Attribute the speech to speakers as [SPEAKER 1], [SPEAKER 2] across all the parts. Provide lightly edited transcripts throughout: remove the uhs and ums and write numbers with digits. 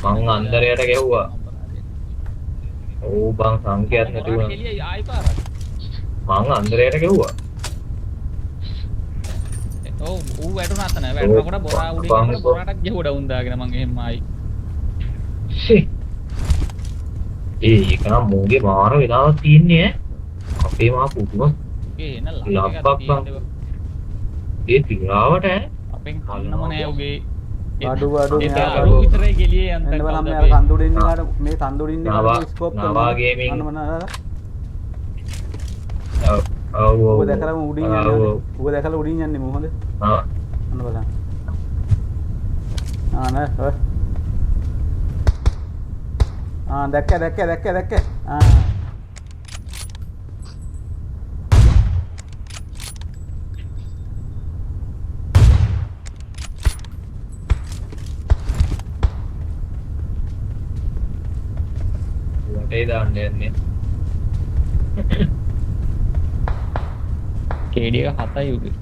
[SPEAKER 1] මං අන්දරයට ගැහුවා. ඔව් බං සංකයක් නැති
[SPEAKER 2] බොරාට
[SPEAKER 1] වුණා.
[SPEAKER 2] කෙලියයි ආයි පාරක්.
[SPEAKER 1] මං අන්දරයට ගැහුවා.
[SPEAKER 2] ඔව් ඌ වැටුණා අතන. වැටුණකොට බොරා උඩින්
[SPEAKER 1] බං
[SPEAKER 2] යනකොට බොරාටත් ගැහුවා ඩවුන් දාගෙන මං එහෙම ආයි.
[SPEAKER 1] ෂේ. ඒ ඒක නම් මූගේ මාර වෙලාවක් තියෙන්නේ ඈ. අපේ මහා පුදුම
[SPEAKER 2] උගේ එන ලක් එකක්
[SPEAKER 1] ලබ්බක් බං.
[SPEAKER 2] තියෙන්නේ බං.
[SPEAKER 1] ඒ තිරාවට ඈ.
[SPEAKER 2] අපෙන් කන්නම නෑ උගේ.
[SPEAKER 3] අඩු අඩු
[SPEAKER 2] ඒ
[SPEAKER 3] මෙයා
[SPEAKER 2] අරු විතරයි ගෙලියේ
[SPEAKER 3] එන්න
[SPEAKER 2] යන්තම්
[SPEAKER 3] බලන්න
[SPEAKER 2] කවුද
[SPEAKER 3] මේ අර
[SPEAKER 2] අපේ.
[SPEAKER 3] කන්ද උඩ ඉන්න කාට මේ කන්ද උඩ ඉන්න කාට ස්කෝප්
[SPEAKER 1] නවා ගේමින්.
[SPEAKER 3] අන්න බලන්න අර
[SPEAKER 1] ඔව් ඔව්
[SPEAKER 3] ඌව දැකලා මූ උඩින් යන්නේ.
[SPEAKER 1] ඔව් ඔව්.
[SPEAKER 3] ඌව දැකලා උඩින් යන්නේ මූ හොඳ.
[SPEAKER 1] ආ
[SPEAKER 3] අන්න බලන්න. ආ නෑ ඔය. ආ දැක්ක දැක්ක දැක්ක දැක්ක. ආ
[SPEAKER 1] වටේ දාන්න යන්නේ.
[SPEAKER 2] KD එක 7යි උගේ.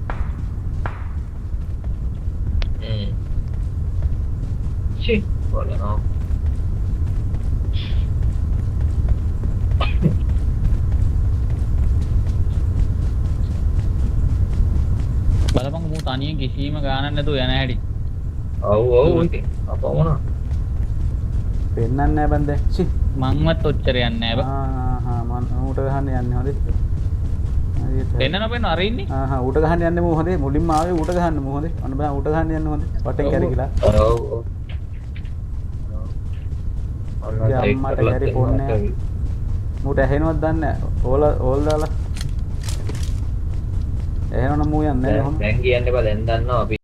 [SPEAKER 1] හ්ම්. ෂේ බලනවා.
[SPEAKER 2] බලපන් මූ තනියෙන් කිසිම ගානක් නැතුව යන හැටි.
[SPEAKER 1] ඔව් ඔව් ඉතින් අපවුණා.
[SPEAKER 3] පෙන්නන්නේ නෑ බං දැන්. චි.
[SPEAKER 2] මංවත් ඔච්චර යන්නේ නෑ බං.
[SPEAKER 3] ආ ආ මං ඌට ගහන්න යන්නේ හොඳේ. හරියට.
[SPEAKER 2] පෙන්නන පෙන්න අර ඉන්නේ.
[SPEAKER 3] ආ හා ඌට ගහන්න යන්නේ මූ හොඳේ. මුලින්ම ආවේ ඌට ගහන්න මූ හොඳේ. අන්න බලන්න ඌට ගහන්න යන්නේ හොඳේ. වටෙන් කැරකිලා.
[SPEAKER 1] ඔව් ඔව්.
[SPEAKER 3] ගේ අම්මට කැරි ෆෝන් නෑ. මූට ඇහෙනවද දන්නේ නෑ. ඕල ඕල් දාලා. ඇහෙනවනම් මූ යන්නේ නෑ කොහොම.
[SPEAKER 1] දැන් කියන්න එපා දැන් දන්නවා අපි.